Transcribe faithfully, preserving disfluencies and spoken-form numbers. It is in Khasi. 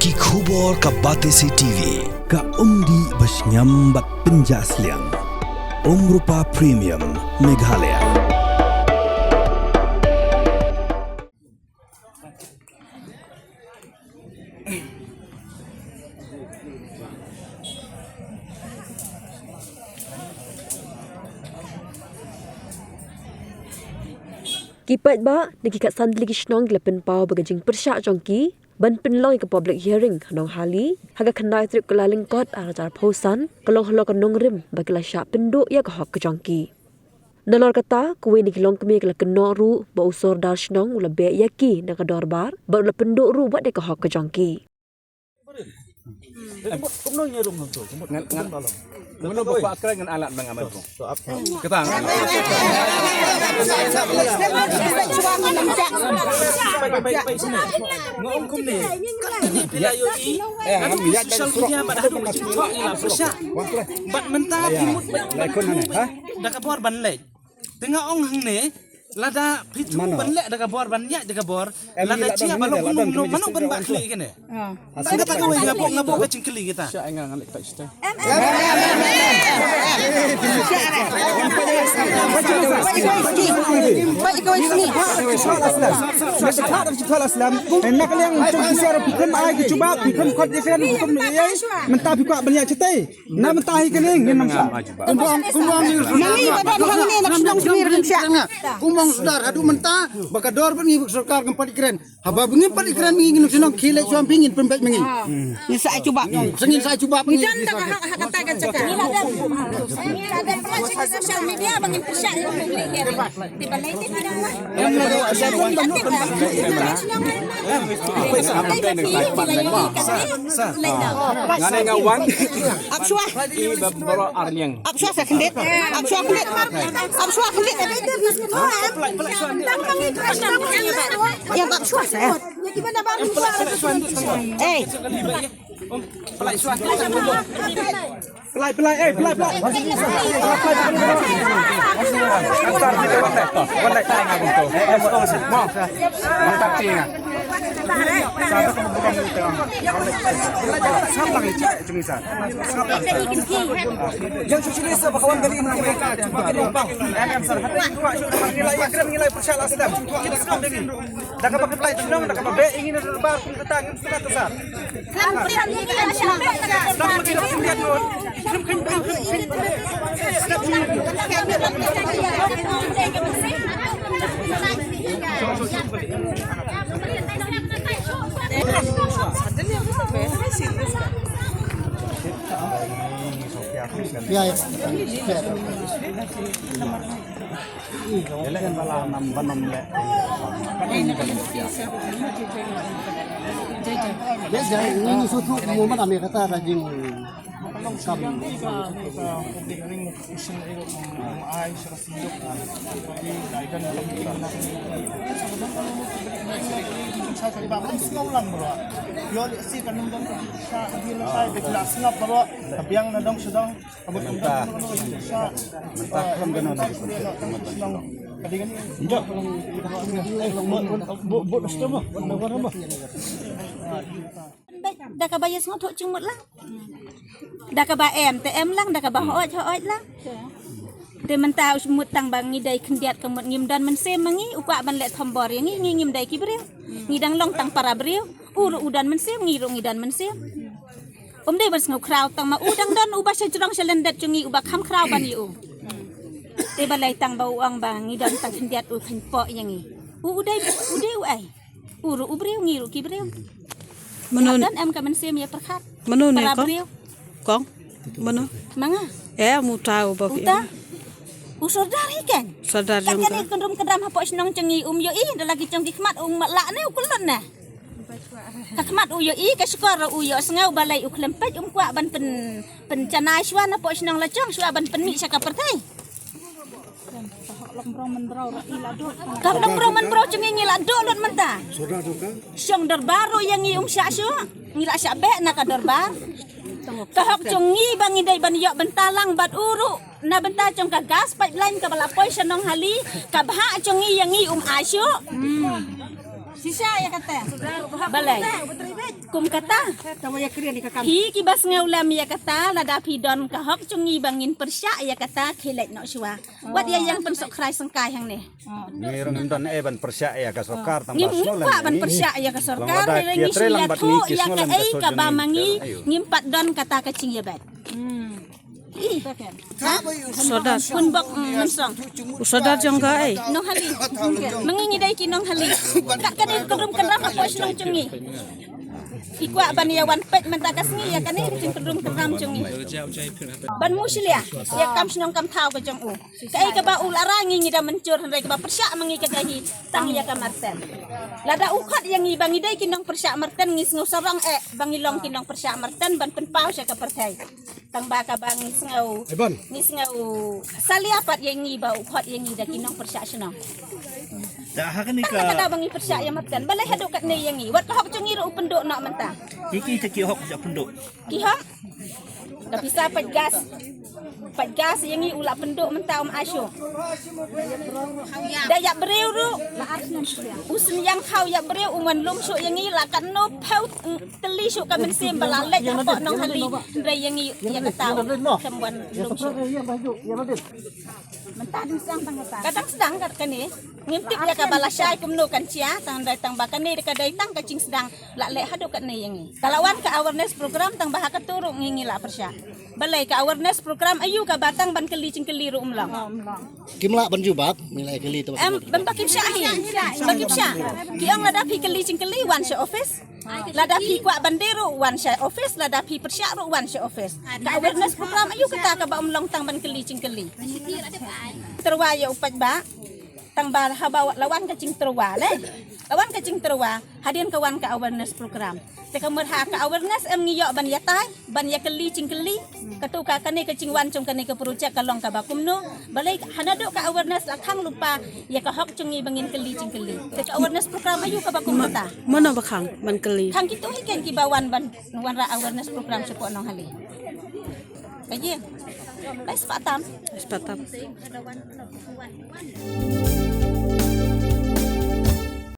Ki khubor ka Batesi T V. Ka umdih ba shngiam bad pynjah sliang. Umrupa Premium Meghalaya. Ki paidbah na ki khatsan tylli ki shnong ki la pynpaw ba ka jingpyrshah jong ki ban pynlong ïa ka public hearing ha Nonghali ha ka khyndai tarik Kyllalyngkot ar hajar arphew san ka long halor ka nongrim ba ki la shah pynduh ïa ka hok ka jong ki. Nalor kata, kawei na ki longkmie ka la kynnoh ruh ba u sordar shnong u la beh ïa ki na ka dorbar bad u la pynduh ruh wat ïa ka hok ka jong ki. Ngan, ngan, mano ba kwah kren ngan alat nang amat ko. Kata ngan. Nga ong kumne. Phi la ïohi, eh, ha social media bad haduh ka jingthoh ïa la pyrshah. Bad mynta phi mut ba da ka bor ban leit. Te nga ong hangne, lada phi thmu ban leh da ka bor, ban ïaid da ka bor, lada jia ba long kumno, mano ban bah khlieh kane? Tang kata kawei nga buh, nga buh ka jingkylli kita. Mynta phi kwah ban ïa chetei. Na mynta hi kane ngin nang shah. Kumba ong, kumba ong, ngi na shnong shnong rin shah. Kumba ong sdar haduh mynta ba ka dor ba ngi sorkar ngam pat kren. Haba ba ngim pat kren ngi ngin shnong khie leit shuwa phi ngin pynbeit ma ngi. Ngi sa jubab. Sa ngin sa jubab ngi. Ngi don da ka hak, hak kata ka jaka. Ngi la don pla social media ba ngin pyrshah ïa u. Ap shuwa. Ap shuwa sa khyndiat. Ap shuwa khyndiat. Ap shuwa khyndiat. Ïa ap shuwa sa. Eh. Pylai, pylai, eh, pylai, pylai. Da kaba ïa sngewthuh jingmut lang. Da kaba em te em lang, da kaba hooid hooid lang. Te mynta u mut tang ba ngi dei khyndiat ka mut ngim don mynsiem ma ngi, u kwah ban leh thombor ïa ngi, ngi ngim dei ki briew. Ngi dang long tang para briew. U ruh u don mynsiem, ngi ruh ngi don mynsiem. Um dei ban sngew khraw tang ma u dang don uba sha jrong sha lyndet jong ngi uba kham khraw ban ïa u. Te balei tang ba u ong ba ngi don tang khyndiat u kheiñ poh ïa ngi. U u dei u dei u ai. U ruh u briew, ngi ruh ki briew. Mano don em ka mynsiem ïa pyrkhat. Mano ne kong? Kong. Mano? Ma nga. Eh, muta u ba ki. Uta. U sordar hi kan. Sordar kan jong kan ka. Kan kynrum kynram hapoh shnong jong ngi um ïohi da la ki jong ki khmat um lah ne u kulon ne. Ka khmat u ïohi ka shkor u ïohsngew balei u khlem peit um kwah ban pyn pynjanai shuwa na poh shnong la jong shuwa ban pynmih sha ka pyrthei. Ka long brong man brong jong ngi ngi la duh lut mynta. Shong dorbar ruh ïa ngi um shah shuh. Ngi la shah beh na ka dorbar. Ka hok jong ngi ba ngi dei ban ïoh bynta lang bad u ruh na bynta jong ka gas pipeline kaba la poi sha Nonghali. Ka bhah jong ngi ïa ngi um ai shuh. Shisha ïa kata. Balei? Kum kata. Hi ki ba sngew lem ïa kata, lada phi don ka hok jong ngi ba ngin pyrshah ïa kata, khie leit noh shuwa. Wat ïa ïeng pynsuk khrai sengkai hangne. Ngi ruh ngim don ei ban pyrshah ïa ka sorkar, tang ngim kwah ban pyrshah ïa ka sorkar, hynrei ngi shu ïathuh ïa kaei kaba ma ngi ngim pat don kata ka jingïabeit. Ih. Sodat. Hun bok, mm, mynsong. U sodat jong ka ei. Nonghali. Ma ngi ngi dei ki nonghali. Kat kane ka kynrum kynram hapoh shnong jong ngi. Ki kwah ban ïa wan peit mynta ka sngi ïa kane ka jingkynrum kynram jong ngi. Ban mushlia ïa kam shnong kam thaw ka jong u. Kaei kaba u la rai ngi ngi da mynjur, hynrei kaba pyrshah ma ngi ka dei hi tang ïa ka Marten. Lada u khot ïa ngi ba ngi dei ki nongpyrshah Marten, ngi sngew sarong eh ba ngi long ki nongpyrshah Marten ban pynpaw sha ka pyrthei. Tang ba kaba ngi sngew, ngi sngew salia pat ïa ngi ba u khot ïa ngi da ki nongpyrshah shnong. Da ha kane ka, tang kata ba ngi pyrshah ïa Marten, balei haduh katne ïa ngi? Wat ka hok jong ngi ruh u pynduh noh mynta. Ki ki te ki hok ja pynduh. Ki hok. Da pisa peit gas. Peit gas ïa ngi u la pynduh mynta, um ai shuh. Da ïap briew ruh. U Sniang Khaw ïap briew, um wan lum shuh ïa ngi, la katno phew tylli shuh ka mynsiem ba la leit hapoh Nonghali. Hynrei ïa ngi ïa kata um wan lum shuh. Mynta dang sdang tang kata. Ka dang sdang kat kane. Ngim tip ïa kaba lashai kumno kan jia, tang dei tang ba kane ka dei tang ka jingsdang, la leh haduh katne ïa ngi. Ka la wan ka awareness program, tang ba ha katu ruh ngi ngi la pyrshah. Balei, ka awareness program aïu kaba tang ban kylli jingkylli ruh um long. Kim lah ban jubab, ngi la kylli tu. Em, ban ba kim shah hi. Ba kim shah. Ki ong lada phi kylli jingkylli wan sha office. Lada phi kwah ban die ruh wan sha office, lada phi pyrshah ruh wan sha office. Ka awareness program aïu kata kaba um long tang ban kylli jingkylli. Tyrwa ïa u paidbah. Tang ba haba la wan ka jingtyrwa le. La wan ka jingtyrwa, hadien ka wan ka awareness program. Te ka mut ha ka awareness em ngi ïoh ban ïatai, ban ïakylli jingkylli. Katu ka kane ka jingwan jong kane ka project ka long kaba kumno. Balei ha naduh ka awareness la khang lypa ïa ka hok jong ngi ba ngin kylli jingkylli. Te ka awareness program aïu kaba kum kata. Mano ba khang ban kylli? Khang kito hi ken kiba wan ban wanrah awareness program shapoh Nonghali. Ka ïing. Lai spah tam. Spah tam.